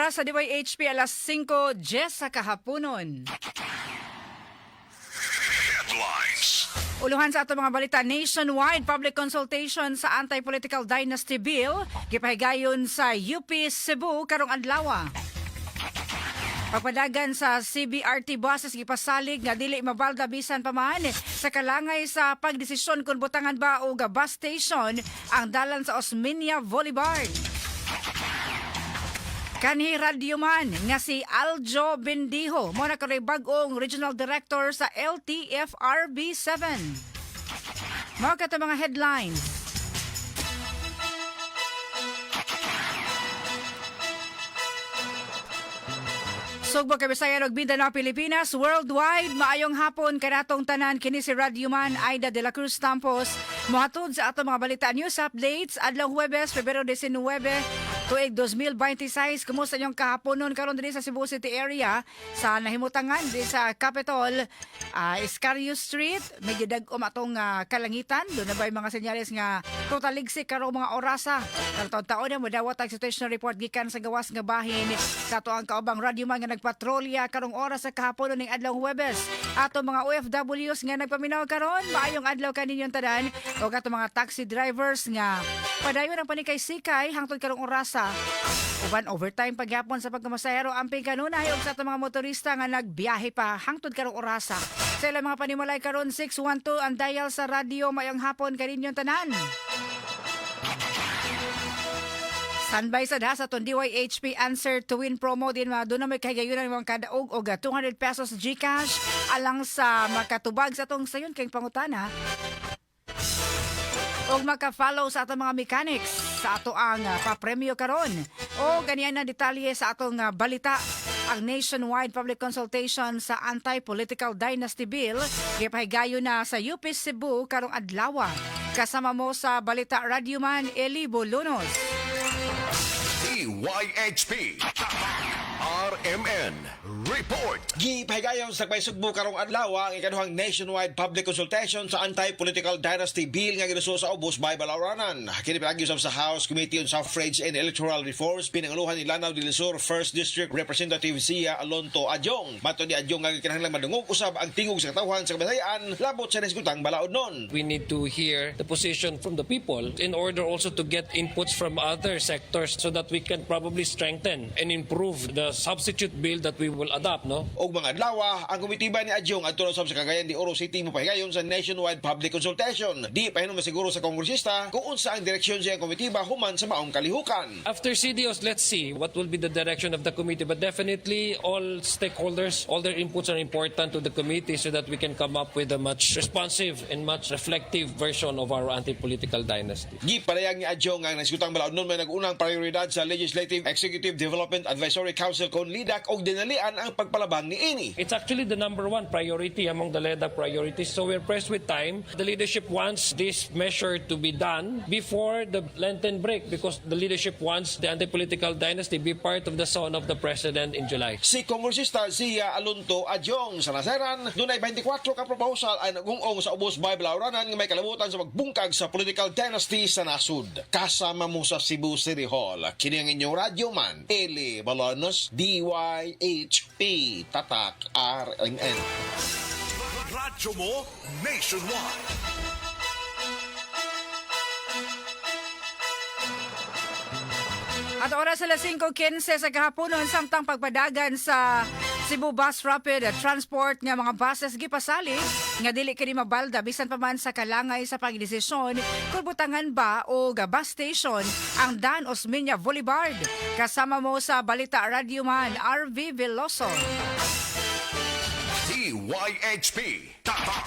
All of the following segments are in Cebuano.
Oras sa DYHP, alas 5:10 sa kahaponon. Headlines. Uluhan sa atong mga balita: nationwide public consultation sa Anti-Political Dynasty Bill gipahigayon sa UP Cebu karong adlaw. Pagpadagan sa CBRT buses gipasalig nga dili mabalda bisan pa man sa kalangay sa pagdesisyon kung butangan ba og bus station ang dalan sa Osmeña Boulevard. Kanhi radyoman nga si Aljo Bendijo mo na karoy bag-ong regional director sa LTFRB 7. Mao kato mga headlines. Sugbo, Kabisayan ug Mindanao, Pilipinas, worldwide, maayong hapon kanatong tanan. Kini si Radyoman Aida de la Cruz Tampos. Mohatod sa atong mga balita, news updates adlaw Huwebes, Pebrero 19, tuig 2026. Kumusta inyong kahaponon karon dinhi sa Cebu City area, sa nahimutangan dinhi sa Capitol, Escario Street? Medyo dag-om atong kalangitan. Duna ba mga senyales nga total ligsik karong mga orasa? Karon taon na modawat ang situation report gikan sa gawas nga bahin sa ato ang kaubang radyoman nga nagpatrolya karong oras sa kahapon ning adlaw Huwebes. Ato mga OFWs nga nagpaminaw karon, maayong adlaw kaninyong tanan, ug ato mga taxi drivers nga padayon ang panikay-sikay hangtod karong orasa uban overtime pagyapon sa pagkamasahero, amping kanunay, ug sa ato mga motorista nga nagbiyahe pa hangtod karong orasa sa ilang mga panimalay karon. 612 ang dial sa radyo. Maayong hapon kaninyong tanan. Standby sa sa atong DYHP Answer to Win promo din mga doon na may kahigayunan mga kadaog og ₱200 GCash alang sa makatubag sa atong sayon kay pangutana og maka-follow sa atong mga mechanics sa ato ang papremyo karon. O ganyan na detalye sa atong balita: ang nationwide public consultation sa Anti-Political Dynasty Bill gipahigayon na sa UP Cebu karong adlaw. Kasama mo sa balita, Radyoman Eli Bolonos. DYHP. RMN Report. Gipahigayon sa Sugbo karong adlaw ang ikaduhang nationwide public consultation sa Anti-Political Dynasty Bill nga ginuso sa ubos by Balauranan. Kini pinaagi usab sa House Committee on Suffrage and Electoral Reforms, pinanguluhan ni Lanao del Sur First District Representative Zia Alonto Adiong. Matod ni Adiong nga kinahanglan madungog usab ang tingog sa katawhan sa Kabisayan labot sa nahisgutang balaod nun. We need to hear the position from the people in order also to get inputs from other sectors so that we can probably strengthen and improve the substitute bill that we will adopt, no? Og mga adlaw, ang komitiba ni Adiong adto na usab sa Cagayan de Oro City mopahigayon sa nationwide public consultation. Di pa hinuon masiguro sa kongresista kung unsa ang direksyon sa iyang komitiba human sa maong kalihukan. After CDOs, let's see what will be the direction of the committee. But definitely, all stakeholders, all their inputs are important to the committee so that we can come up with a much responsive and much reflective version of our anti-political dynasty. Gipadayag ni Adiong nga ang nahisgutang balaod nun may nag-unang prioridad sa Legislative Executive Development Advisory Council kon LEDAC og dinalian ang pagpalabang niini. It's actually the number one priority among the LEDAC priorities. So we're pressed with time. The leadership wants this measure to be done before the Lenten break because the leadership wants the anti-political dynasty be part of the SONA of the president in July. Si Kongresista Zia Alonto Adiong. Sa nasayran, dunay 24 ka proposal ay nag-ung-ong sa ubos by Balauranan nga may kalabutan sa pagbungkag sa political dynasty sa nasud. Kasama mo sa Cebu City Hall, kini ang inyong radyo man, Eli Balonos, DYHP, Tatak RMN. Radyo mo nationwide. At oras alas 5:15 sa kahaponon, samtang pagpadagan sa Cebu Bus Rapid Transport nga mga buses gipasalig nga dili kini mabalda bisan pa man sa kalangay sa pagdesisyon kung butangan ba o bus station ang Dan Osmeña Boulevard. Kasama mo sa balita, Radyoman RV Veloso. DYHP. Tatak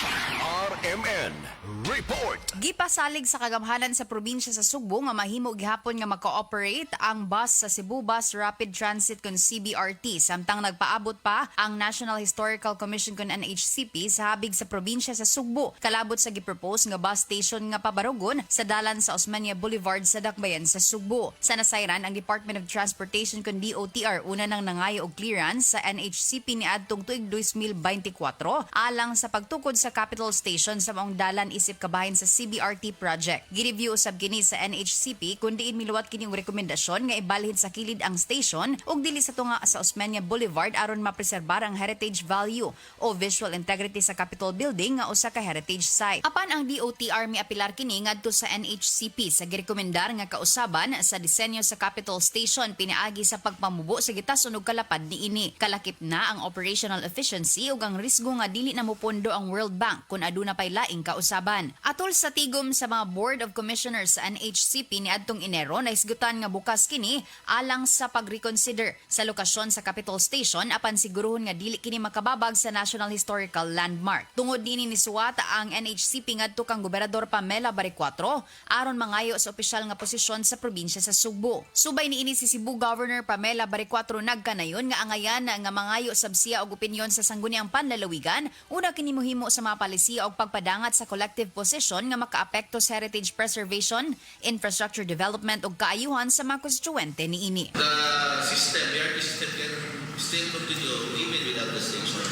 RMN Report. Gipasalig sa kagamhanan sa probinsya sa Sugbo nga mahimo gihapon nga mag-cooperate ang bus sa Cebu Bus Rapid Transit kon CBRT samtang nagpaabot pa ang National Historical Commission kon NHCP sa habig sa probinsya sa Sugbo kalabot sa gipropose nga bus station nga pabarugon sa dalan sa Osmeña Boulevard sa Dakbayan sa Sugbo. Sa nasayran, ang Department of Transportation kon DOTR una nang nangayo og clearance sa NHCP niadtong tuig 2024 alang sa pagtukod sa Capital Station sa maong dalan isip kabahin sa CBRT project. Gireview usab kini sa NHCP kun diin miluwat kini og rekomendasyon nga ibalhin sa kilid ang station ug dili sa tunga sa Osmeña Boulevard aron mapreserbar ang heritage value o visual integrity sa Capitol Building nga usa ka heritage site. Apan ang DOTR miapilar kini ngadto sa NHCP sa girekomendar nga kausaban sa disenyo sa Capitol Station pinaagi sa pagpamubo sa gitason ug kalapad niini. Kalakip na ang operational efficiency ug ang risgo nga dili na mopondo ang World Bank kung aduna pay laing kausaban. Atol sa tigom sa mga Board of Commissioners sa NHCP niadtong Enero, nahisgutan nga bukas kini alang sa pag-reconsider sa lokasyon sa Capitol Station apan siguruhon nga dili kini makababag sa National Historical Landmark. Tungod niini, nisuwat ang NHCP ngadto kang Gobernador Pamela Baricuatro aron mangayo sa opisyal nga posisyon sa probinsya sa Sugbo. Subay niini, si Cebu Governor Pamela Baricuatro nagkanayon nga angayan nga mangayo sab siya og opinyon sa Sangguniang Panlalawigan una kini mohimo sa mga palisiya og pagpadangat sa collective position nga makaapekto sa heritage preservation, infrastructure development ug kaayuhan sa mga konstituente niini. The system, BRT system can still continue even without the station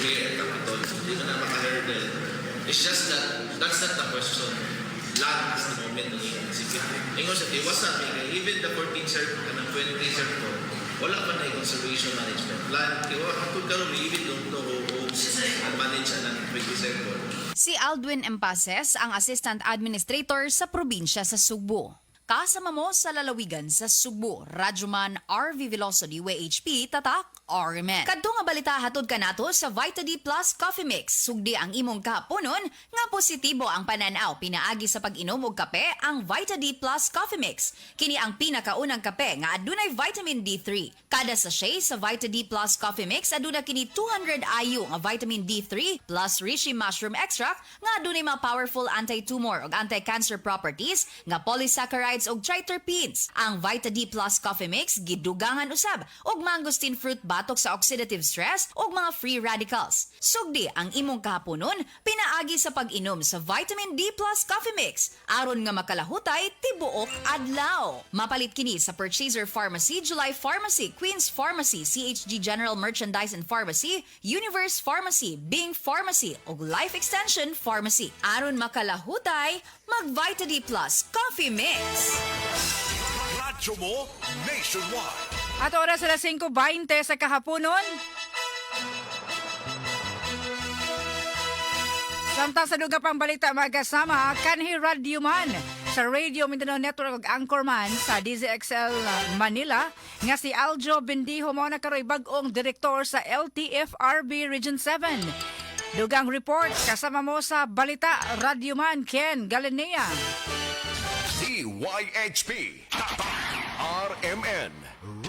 here at Capitol. Hindi mo na maka-hurdle. It's just that, that's not the question. Land is the moment ng isipin. Ingon sa tiwasan, even the 14 circle, kanang 20 circle, wala pa na conservation management plan. Kaya hangtod karon we even don't know who owns and manage anang 20 circle. Si Aldwin Empases ang Assistant Administrator sa probinsya sa Sugbo. Kasama mo sa lalawigan sa Sugbo, Radyoman RV Veloso, DYHP, Tatak, RMN. Kadto nga balita hatod kanato sa Vita D Plus Coffee Mix. Sugdi ang imong kahaponon nga positibo ang pananaw pinaagi sa pag-inom og kape ang Vita D Plus Coffee Mix. Kini ang pinakaunang kape nga adunay vitamin D3. Kada sachet sa Vita D Plus Coffee Mix aduna kini 200 IU nga vitamin D3 plus reishi mushroom extract nga adunay mga powerful anti-tumor ug anti-cancer properties nga polysaccharides ug triterpenes. Ang Vita D Plus Coffee Mix gidugangan usab og mangosteen fruit batok sa oxidative stress ug mga free radicals. Sugdi ang imong kahaponon pinaagi sa pag-inom sa Vitamin D Plus Coffee Mix aron nga makalahutay tibuok adlaw. Mapalit kini sa Purchaser Pharmacy, July Pharmacy, Queens Pharmacy, CHG General Merchandise and Pharmacy, Universe Pharmacy, Bing Pharmacy ug Life Extension Pharmacy. Aron makalahutay, mag Vita D Plus Coffee Mix. Radyo mo nationwide. At oras alas 5:20 sa kahaponon. Samtang sa duga pang balita, magkasama kanhi Radio Man sa Radio Mindanao Network ug Anchorman sa DZXL Manila nga si Aljo Bendijo mao na karoy bag-ong direktor sa LTFRB Region 7. Dugang report, kasama mo sa balita, Radyoman Ken Galinea. DYHP Tatak RMN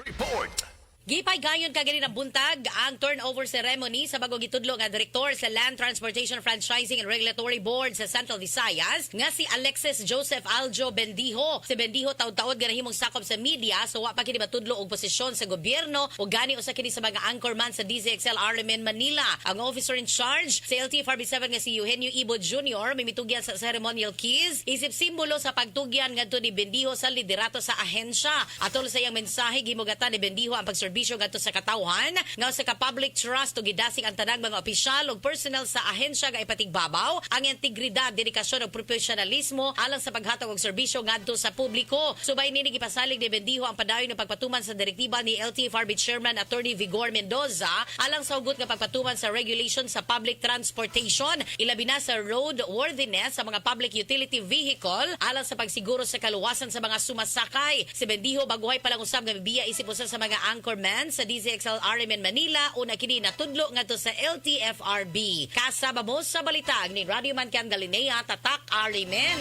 Report. Gipaygayon kaganinang buntag ang turnover ceremony sa bagong gitudlo nga direktor sa Land Transportation Franchising and Regulatory Board sa Central Visayas nga si Alexis Joseph Aljo Bendijo. Si Bendijo taud-taud nga nahimong sakop sa media, so wa pa kini matudlo og posisyon sa gobyerno o gani usa kini sa mga anchorman sa DZXL RMN Manila. Ang officer in charge sa LTFRB 7 nga si Eugenio Ibo Jr. may mitugyan sa ceremonial keys isip simbolo sa pagtugyan ngadto ni Bendijo sa liderato sa ahensya. Atol sa iyang mensahe, gimugatan ni Bendijo ang pagserbisyo ngadto sa katawhan nga sa ka public trust ug gidasig ang tanang mga opisyal ug personnel sa ahensya nga ipatigbabaw ang integridad, dedikasyon ug profesionalismo alang sa paghatag og serbisyo ngadto sa publiko. Subay niini, gipasalig ni Bendijo ang padayon ng pagpatuman sa direktiba ni LTFRB Chairman Attorney Vigor Mendoza alang sa hugot nga pagpatuman sa regulation sa public transportation, ilabi na sa road worthiness sa mga public utility vehicle alang sa pagsiguro sa kaluwasan sa mga sumasakay. Si Bendijo baguhay pa lang usab nga mibiya isip usa sa mga anchorman sa DZXL RMN Manila. Una kini natudlo ngadto sa LTFRB. Kasama mo sa balita ni Radio Man Ken Galinea, Tatak RMN.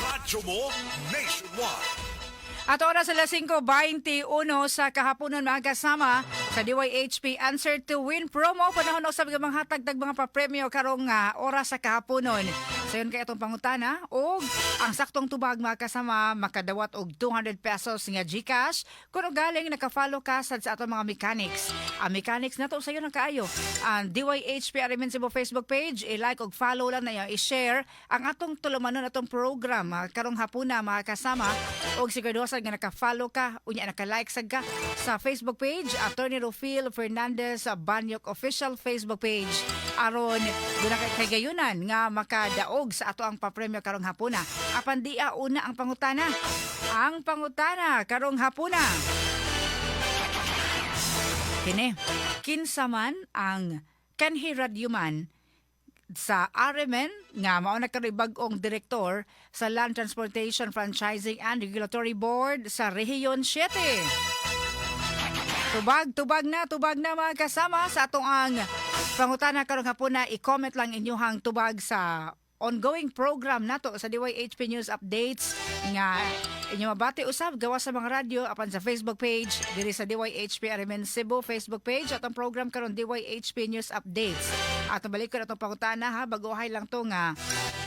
Radyo mo nationwide. At oras alas 5:21 sa kahaponon, mga kasama sa DYHP Answer to Win promo. Panahon na usab nga manghatag tag mga papremyo karong oras sa kahaponon. Sayon kay atong pangutana og ang saktong tubag, mga kasama, makadawat og 200 pesos nga GCash kung galing naka-follow ka sad sa atong mga mechanics. Ang mechanics nato, sayon ang kaayo. Ang DYHP RMN Cebu Facebook page, i-like og follow lang na iyo, i-share ang atong tulumanon, atong program karong hapuna, mga kasama, og siguraduhan nga naka-follow ka unya naka-like sad ka sa Facebook page Attorney Rufil Fernandez Banyok official Facebook page. Aron duna kay kagayunan nga makadaog sa ato ang papremyo karong hapuna. Apan dia una ang pangutana. Ang pangutana karong hapuna. Kini, kinsa man ang kanhi radyuman sa RMN nga mao na karoy bag-ong direktor sa Land Transportation Franchising and Regulatory Board sa Rehiyon 7? Tubag, tubag na mga kasama sa atong ang pangutana karong hapuna. I-comment lang inyuhang tubag sa ongoing program nato sa DYHP News Updates nga inyo mabati usab gawas sa mga radyo apan sa Facebook page diri sa DYHP RMN Cebu Facebook page, atong program karon DYHP News Updates. Ato balikon atong pangutana ha, baguhay lang to nga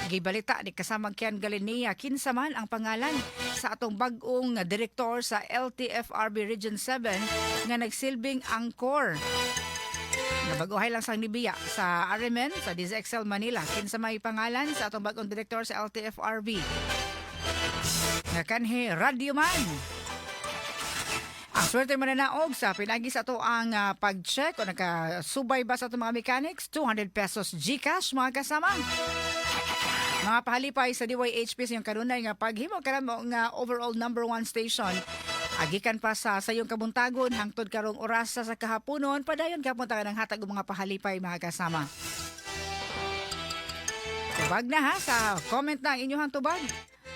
gibalita ni kasamang Kian Galinea. Kinsa man ang pangalan sa atong bag-ong direktor sa LTFRB Region 7 nga nagsilbing anchor nga baguhay lang sang nibiya sa RMN sa DZXL Manila? Kinsa may pangalan sa atong bag-ong direktor sa LTFRB nga kanhi radyo man? Ang swerte mananaog sa pinagi sa ato ang pag-check o nakasubay ba sa atong mga mechanics, 200 pesos GCash, mga kasama. Mga pahalipay sa DYHP sa iyong kanunay nga paghimo kanamo nga overall number one station. Agikan pa sa sayong kabuntagon hangtod karong orasa sa kahaponon, padayon gapon ta ng hatag og mga pahalipay, mga kasama. Tubag na ha, sa comment na ang inyong tubag.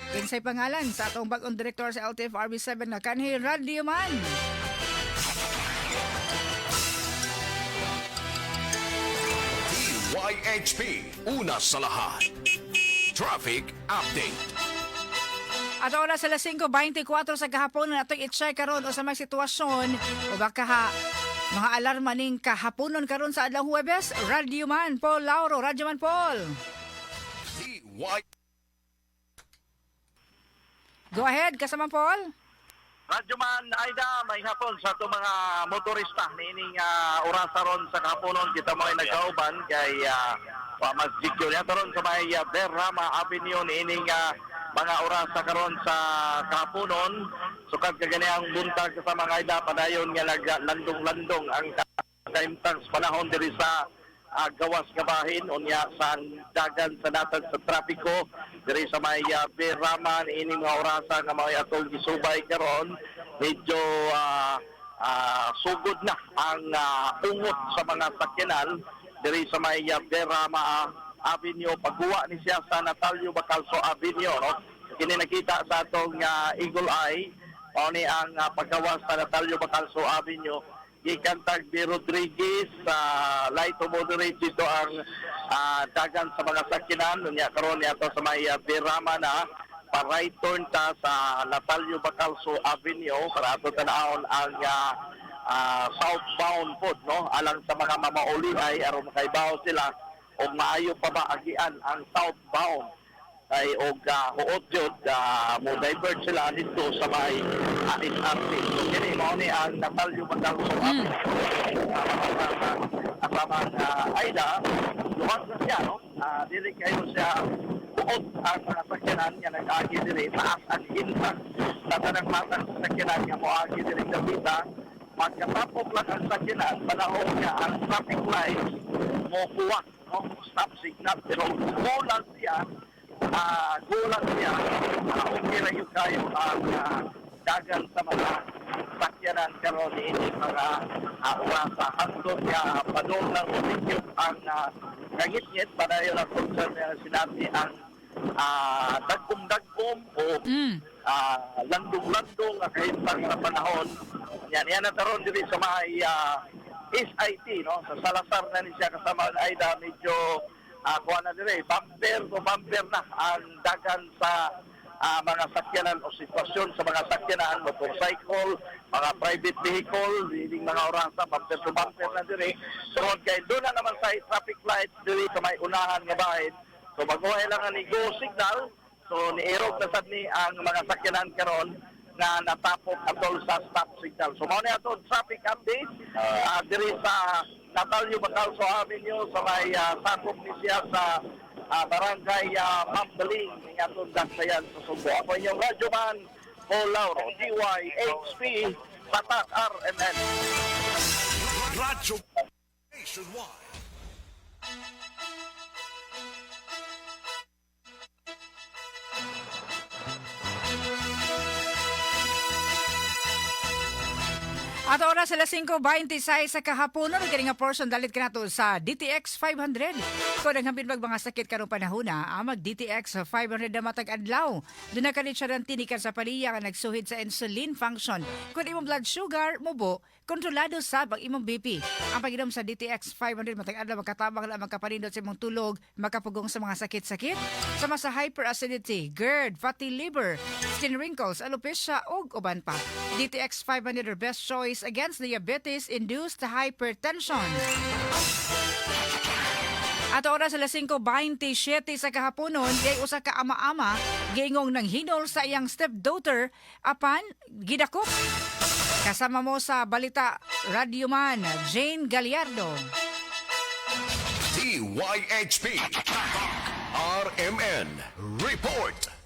Kinsay pangalan sa atong bag-ong direktor sa LTFRB 7 nga kanhi radyo man? DYHP, una sa lahat. Traffic Update. At oras alas 5:24 sa kahapon na atong i-check karon o sa may sitwasyon o baka ha, mga alarma ning kahaponon karon sa adlaw Huwebes. Radio Man Paul Lauro, Radio Man Paul. DY Go ahead, kasama Paul. Radyoman Aida, may hapon sa ato mga motorista niining orasa ron sa kahaponon. Kita mo ay nagkauban kay mas jikyo niya ron sa may Berrama Avenue niining mga orasa karon sa kahaponon. Sukad kaganiyang buntag sa mga Aida, padayon nga naglandong-landong ang kahimtang sa panahon diri sa gawas kabahin, unya sa dagan sa natag sa trapiko diri sa may Berrama niining mga orasa nga mga atong gisubay karon. Medyo sugod na ang ungot sa mga sakyanan diri sa may Berrama Avenue paghuwa ni siya sa Natalio Bacalso Avenue, no? Kini nakita sa atong Eagle Eye, mao ni ang paggawas sa Natalio Bacalso Avenue gikan tag B. Rodriguez sa light to moderate dito ang dagan sa mga sakyanan. Unya karon niadto sa may Berrama na, pa right turn ta sa Natalio Bacalso Avenue para ato tan-awon ang southbound pod, no, alang sa mga mamauli ay aron makaibaw sila og maayo pa ba agian ang southbound kay og huot jud mo divert sila dito sa may SRT. So kini mao ni ang Natalio Bacalso Avenue. Asama Aida, luwag na siya, no? Dili kayo siya huot ang mga sakyanan nga nag-agi diri, taas ang hintang sa tanang matang sa sakyanan nga moagi diri dapita. Magkatapok lang ang sakyanan panahon nga ang traffic lights mo kuwak, no, stop signal, pero gulang siya, okay ra yun kayo ang dagan sa mga sakyanan karon ini mga orasa hangtod nga padung lang mo ang kangitngit. Padayon ang concern nga sinabi ang dagkom-dagkom o landong-landong nga kahimtang sa panahon. Yan, yan na taron diri sa may SIT, no? Sa Salazar na ni siya, kasama ang Aida, medyo kuha na diri, bumper to bumper na ang dagan sa mga sakyanan o sitwasyon sa mga sakyanan, motorcycle, mga private vehicle, leading mga orasa, bumper to bumper na diri. So, kay doon na naman sa traffic light diri sa may unahan nga bahin. So, baguhay lang ang go signal. So, niirog na sad ni ang mga sakyanan karon nga natapok atol sa stop signal. So, mao ni ato traffic update diri sa Natalio Bacalso Avenue sa may sakop ni siya sa barangay Mambaling ng atong Daksayan sa Sugbo. Ako inyong radyo man, Paul Lauro, DYHP, Tatak RMN. Radyo Nationwide. At oras alas 5:26 sa kahaponon, kini nga portion dalit kanato sa DTX 500. Kung naghambin mag mga sakit karong panahona, ang mag DTX 500 na matag adlaw. Duna ka siya ng tinikan sa paliya nga nagsuhid sa insulin function. Kung imong blood sugar mubo, kontrolado sab ang imong BP. Ang pag-inom sa DTX 500 matag adlaw makatabang lang makapanindot sa imong tulog, makapugong sa mga sakit-sakit, sama sa hyperacidity, GERD, fatty liver, skin wrinkles, alopecia ug uban pa. DTX 500 are best choice against diabetes-induced hypertension. At oras alas 5:27 sa kahaponon, kay usa ka ama-ama giingong nanghinol sa iyang stepdaughter apan gidakop. Kasama mo sa balita, Radyoman Jane Gallardo. DYHP. RMN Report.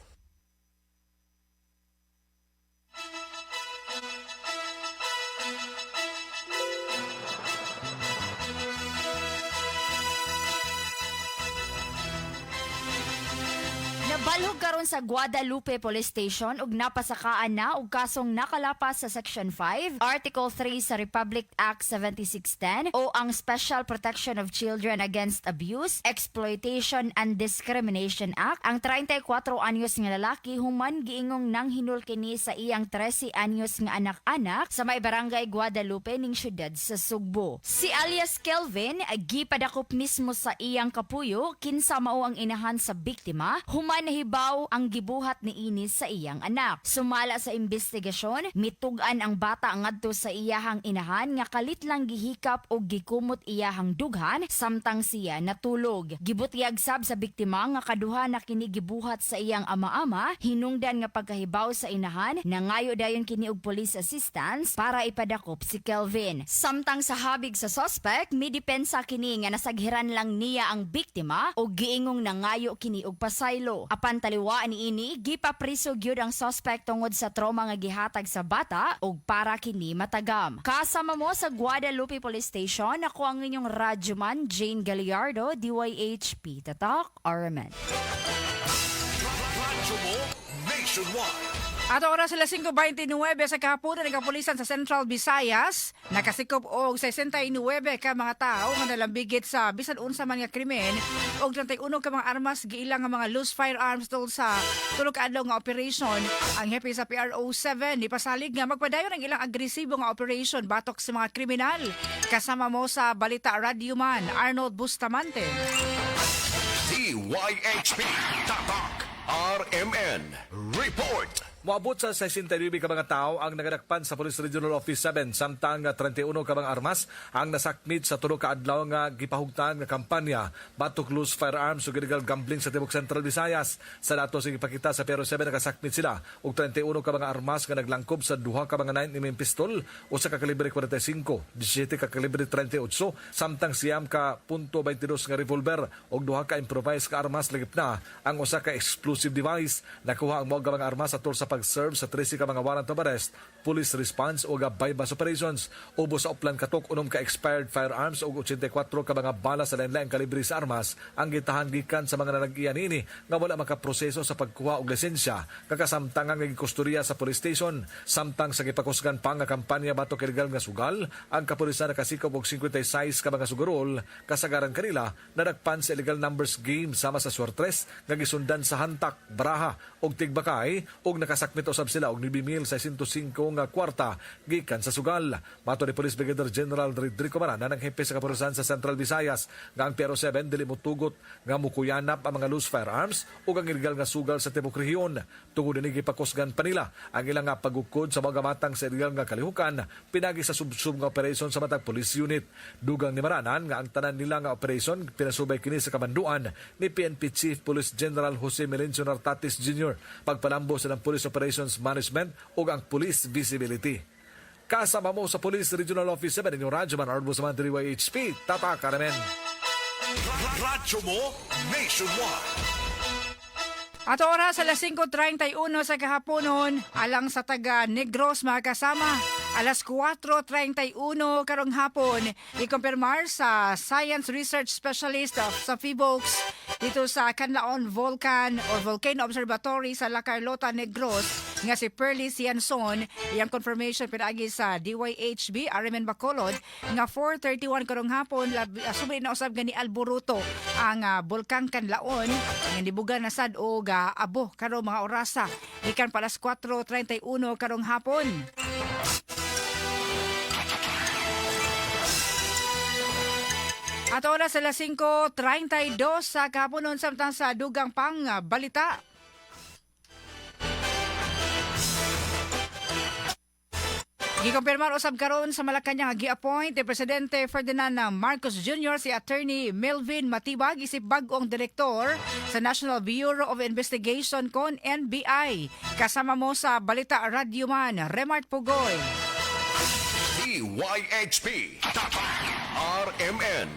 Nabalhog karon sa Guadalupe Police Station ug napasakaan na og kasong nakalapas sa Section 5, Article 3 sa Republic Act 7610 o ang Special Protection of Children Against Abuse, Exploitation and Discrimination Act. Ang 34 anyos nga lalaki human giingong nanghinul kini sa iyang 13 anyos nga anak-anak sa may barangay Guadalupe ning syudad sa Sugbo. Si alias Kelvin gipadakop mismo sa iyang kapuyo kinsa mao ang inahan sa biktima human nahibaw ang gibuhat ni ini sa iyang anak. Sumala sa investigasyon, mitug-an ang bata ngadto sa iyahang inahan nga kalit lang gihikap og gikumot iyahang dughan samtang siya natulog. Gibutyag sab sa biktima nga kaduha na kini gibuhat sa iyang ama-ama, hinungdan nga pagkahibaw sa inahan, nangayo dayon kini og police assistance para ipadakop si Kelvin. Samtang sa habig sa suspect, midepensa kini nga nasaghiran lang niya ang biktima og giingong nangayo kini og pasaylo. Apan taliwa niini, gipapriso gyud ang suspect tungod sa trauma nga gihatag sa bata ug para kini matagam. Kasama mo sa Guadalupe Police Station, ako ang inyong radyoman Jane Gallardo, DYHP Tatak RMN. Radyo mo nationwide. At oras alas 5:29 sa kahaponan ng kapulisan sa Central Visayas, nakasikop og 69 ka mga tao nga nalambigit sa bisan unsa man nga krimen og 31 ka mga armas giilang nga mga loose firearms tol sa tulo ka adlaw nga operation. Ang hepe sa PRO 7 nipasalig nga magpadayon ang ilang agresibo nga operation batok sa mga kriminal. Kasama mo sa balita, Radyoman Arnold Bustamante. DYHP Tatak RMN Report. Moabot sa 69 ka mga tao ang nagadakpan sa Police Regional Office 7 samtang 31 ka mga armas ang nasakmit sa tulo ka adlaw nga gipahugtan nga kampanya batok loose firearms ug illegal gambling sa tibuok Central Visayas. Sa datos nga gipakita sa PRO 7, nakasakmit sila og 31 ka mga armas nga naglangkob sa duha ka mga 9 mm pistol, usa ka kalibre 45, 17 ka kalibre 38, samtang 9 ka .22 nga revolver ug duha ka improvised ka armas lagip na ang usa ka explosive device. Nakuha ang mga armas atol sa pag-serve sa 13 ka mga warrant of arrest, police response o buy-bust operations. Ubos sa Oplan, katok 6 ka expired firearms ug 84 ka mga bala sa lain-laing kalibre sa armas ang gitahan gikan sa mga nanag-iya niini nga wala makaproseso sa pagkuha og lisensya kakasamtangan nga gikusturya sa police station. Samtang sa gipakusgan pa nga kampanya batok illegal nga sugal, ang kapulisan nakasikop og 56 ka mga sugarol, kasagaran kanila nadakpan sa illegal numbers game sama sa swertres nga gisundan sa hantak, baraha og tigbakay ug nakasakmit usab sila og 9,605 nga kwarta gikan sa sugal. Mato ni Police Brigadier General Rodrigo Marana ng hepe sa kapulisan sa Central Visayas nga ang PRO 7 dili motugot nga mukuyanap ang mga loose firearms ug ang illegal nga sugal sa tibok rehiyon. Tungod ini gipakusgan pa nila ang ilang nga pagukod sa mga matang sa illegal nga kalihukan pinagi sa subsub nga operation sa matag police unit. Dugang ni Maranan nga ang tanan nila nga operation pinasubay kini sa kamanduan ni PNP Chief Police General Jose Melencio Nartates Jr. pagpalambo sa ng Police Operations Management ug ang Police Visibility. Kasama mo sa Police Regional Office 7, inyong Radyo Man Arnold Bustamante, DYHP, Tatak RMN. Radyo mo nationwide. At oras alas 5:31 sa kahaponon, alang sa taga Negros mga kasama. Alas 4:31 karong hapon, ikumpirmar sa Science Research Specialist of sa Phivolcs dito sa Canlaon Volcan or Volcano Observatory sa La Carlota, Negros nga si Pearly Sianson, iyang confirmation pinaagi sa DYHB RMN Bacolod nga 4:31 karong hapon sumay na usab nga ni alboruto ang Bulkang Kanlaon nga nibuga na sad og abo karong mga orasa gikan pa alas 4:31 karong hapon. At oras alas 5:32 sa kahaponon, samtang sa dugang pang balita. Gikumpirmar usab karon sa Malacañang nga gi-appoint ni Presidente Ferdinand Marcos Jr. si Attorney Melvin Matibag isip bag-ong direktor sa National Bureau of Investigation kon NBI. Kasama mo sa balita, Radyoman Remart Pugoy. DYHP Tatak RMN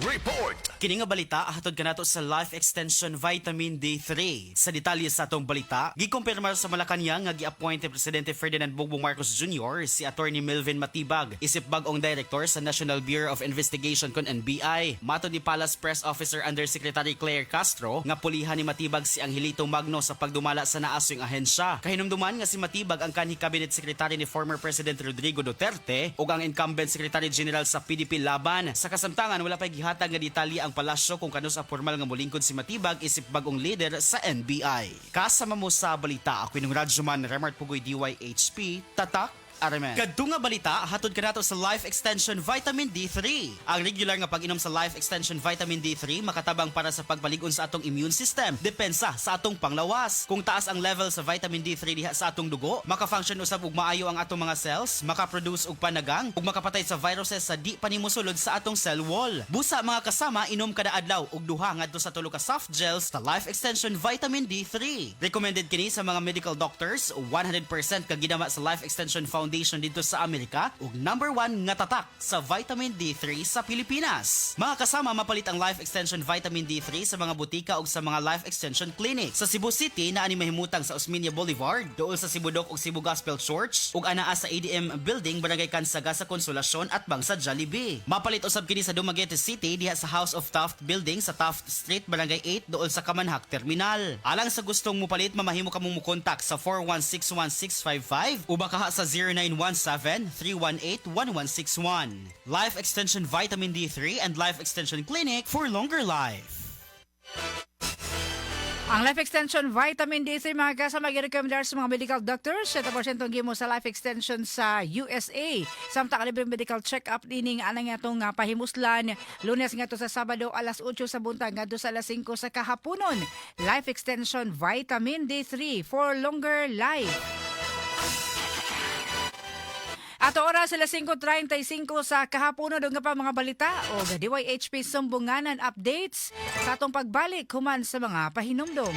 Report. Kini nga balita hatod kanato sa Life Extension Vitamin D3. Sa detalye sa atong balita, gikumpirmar sa Malacañang nga gi-appoint ni Presidente Ferdinand Bongbong Marcos Jr. si Attorney Melvin Matibag isip bag-ong director sa National Bureau of Investigation kon NBI. Matod ni Palace Press Officer Undersecretary Claire Castro nga pulihan ni Matibag si Angelito Magno sa pagdumala sa naaswing ahensya. Kahinumduman nga si Matibag ang kanhi Cabinet Secretary ni former President Rodrigo Duterte ug ang incumbent Secretary General sa PDP Laban. Sa kasamtangan, wala pay gihatag nga detalye ang palasyo kung kanus-a pormal nga molingkod si Matibag isip bagong leader sa NBI. Kasama mo sa balita, ako inyong radyoman Remart Pugoy, DYHP, Tatak RMN. Kadto nga balita, hatod kanato sa Life Extension Vitamin D3. Ang regular nga pag-inom sa Life Extension Vitamin D3 makatabang para sa pagpalig-on sa atong immune system, depensa sa atong panglawas. Kung taas ang level sa vitamin D3 diha sa atong dugo, maka-function usab og maayo ang atong mga cells, maka-produce og panagang, ug makapatay sa viruses sa di pa nimo sulod sa atong cell wall. Busa, mga kasama, inom kada adlaw og 2 ngadto sa 3 ka soft gels sa Life Extension Vitamin D3. Recommended kini sa mga medical doctors, 100% kagidama sa Life Extension Foundation dito sa Amerika ug number 1 nga tatak sa vitamin D3 sa Pilipinas. Mga kasama, mapalit ang Life Extension Vitamin D3 sa mga butika ug sa mga Life Extension Clinic. Sa Cebu City, naa ni mahimutang sa Osmeña Boulevard, duol sa Cebu Doc ug Cebu Gospel Church, ug anaa sa ADM Building, Barangay Cansaga sa Consolacion at bang sa Jollibee. Mapalit usab kini sa Dumaguete City diha sa House of Taft Building sa Taft Street, Barangay 8, duol sa Kamanhak Terminal. Alang sa gustong mupalit, mamahimo kamong mukontak sa 4161655 o bakaha sa 0917-318-1161. Life Extension Vitamin D3 and Life Extension Clinic for longer life. Ang Life Extension Vitamin D3, mga kasama, girekomendar sa mga medical doctors. 7% ang gimo sa Life Extension sa USA. Samtang libreng medical check-up dining anang atong pahimuslan Lunes ngadto sa Sabado, alas 8 sa buntag ngadto sa alas 5 sa kahaponon. Life Extension Vitamin D3 for longer life. Ato oras alas 5:35 sa kahaponon, nga pa mga balita o DYHP Sumbunganan updates sa atong pagbalik human sa mga pahinumdom.